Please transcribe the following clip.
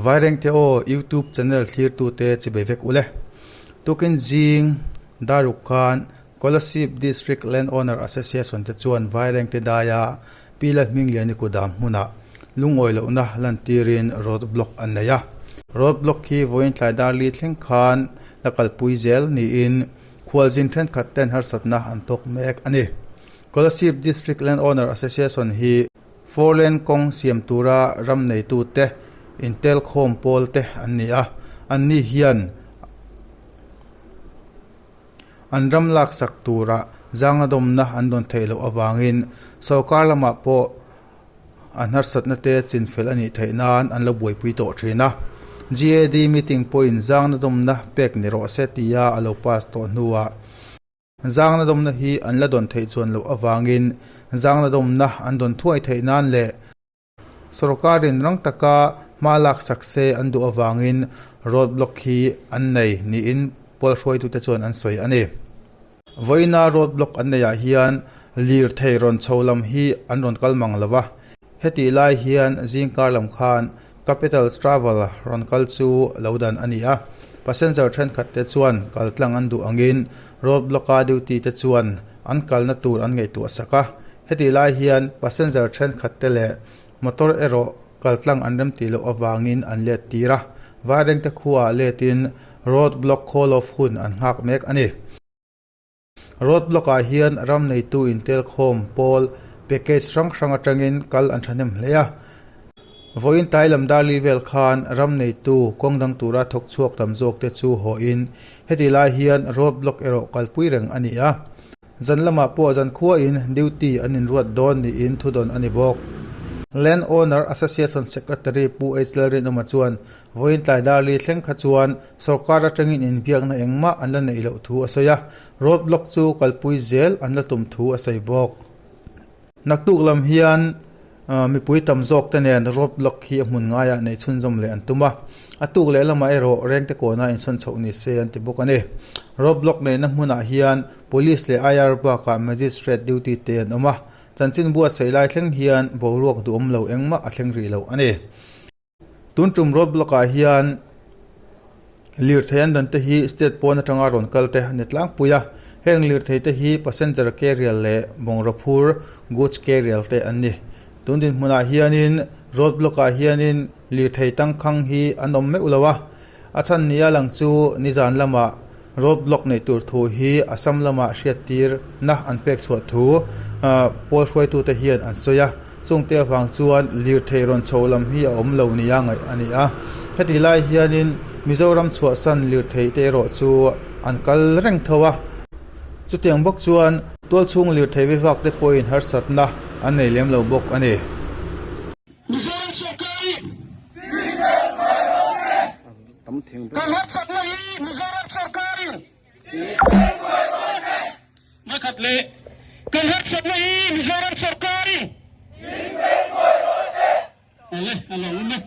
Vairengte aw YouTube channel thlirtute chibei vek ule. Tukin zing Daruk khan Kolasib District Land Owner Association te chuan Vairengte daia Pi Lalhmingliani kudam hmunah lungawi lohna lantirin road block an nei a. Road block hi vawiin tlai darli thleng khan la kalpui zel niin khualzin thenkhat ten harsatna an tawk mek a ni. Kolasib District Land Owner Association hi Four lane kawng siam tura ram neitute intel khawm pawl te an ni a, anni hian an ram laksak tura zanga dawmna an dawn theih loh avangin sorkar lamah pawh an harsatna te chinfel a nih theih nan an lo buaipui tawh thin a. GAD meeting pawhin zangna dawmna pek ni rawh se tia a lo pass tawh hnuah zangna dawmna hi an la dawn theih chuan loh avangin zangna dawmna an dawn thuai theih nan leh Sorkarin rang taka hma laksak se an duh avangin road block hi an nei niin pawl hruaitute chuan an sawi a ni. Vawiina road block an neihah hian lirthei rawn chho lam hi an rawn kal mang lo va, hetih lai hian zingkar lam khan Capital Travel rawn kal chu lo dan a ni a, passenger thenkhat te chuan kal tlang an duh angin road block-a duty te chuan an kalna tur an ngaihtuah sak a. Hetih lai hian passenger thenkhat te leh motor erawh kaltlang an rem tih loh avangin an let tir a, Vairengte khuaah letin road block call off hun an nghak mek a ni. Road block ah hian ram neitu intelkhawm pawl package hrang hrang atangin kal an thahnem hle a. Vawiin tlai lam darli vel khan ram neitu kawng dang tura thawk chhuak tam zawk te chu hawhin hetih lai hian road block erawh kalpui reng a ni a. Zan lamah pawh zan khuain duty an inruat dawn niin thudawn a ni bawk. Land Owner Association Secretary Pu H Lalrinawma chuan vawiin tlai darli thleng kha chuan sorkar atangin inbiakna engmah an la neih loh thu a sawi a, road block chu kalpui zel an la tum thu a sawi bawk. Naktuk lam hian mipui tam zawk te nen road block hi a hmun ngaiah neih chhunzawm leh an tum a, a tuk leh lamah erawh rengte kawnah insawn chhoh ni se an ti bawk a ni. Road block neihna hmunah hian Police leh IR bakah Magistrate duty te an awm a, chanchin buatsaih lai thleng hian boruak duhawm lo engmah a thleng rih lo a ni. Tun tum road block ah hian lirthei an dan te hi state pawn atanga rawn kal te a ni tlangpui a, heng lirthei te hi passenger carrier leh bungraw phur goods carrier te an ni. Tun dinhmunah hianin road block ah hianin lirthei tangkhang hi an awm meuh lo a, A chhan nia lang chu nizan lamah road block neih tur thu hi Assam lamah hriattir na an pek chhuah thu pawl hruaitute hian an sawi a, chungte avang chuan lirthei rawn chho lam hi a awm lo nia ngaih a ni a. Heti lai hianin Mizoram chhuahsan lirthei te erawh chu an kal reng tho a, chutiang bawk chuan tualchhung lirthei vivak te pawhin harsatna an nei lem lo bawk a ni. Mizoram sorkarin kan harsatna hi Mizoram sorkarin Vawikhat leh kan harsatna hi Mizoram sorkarin Awle a lo awm e.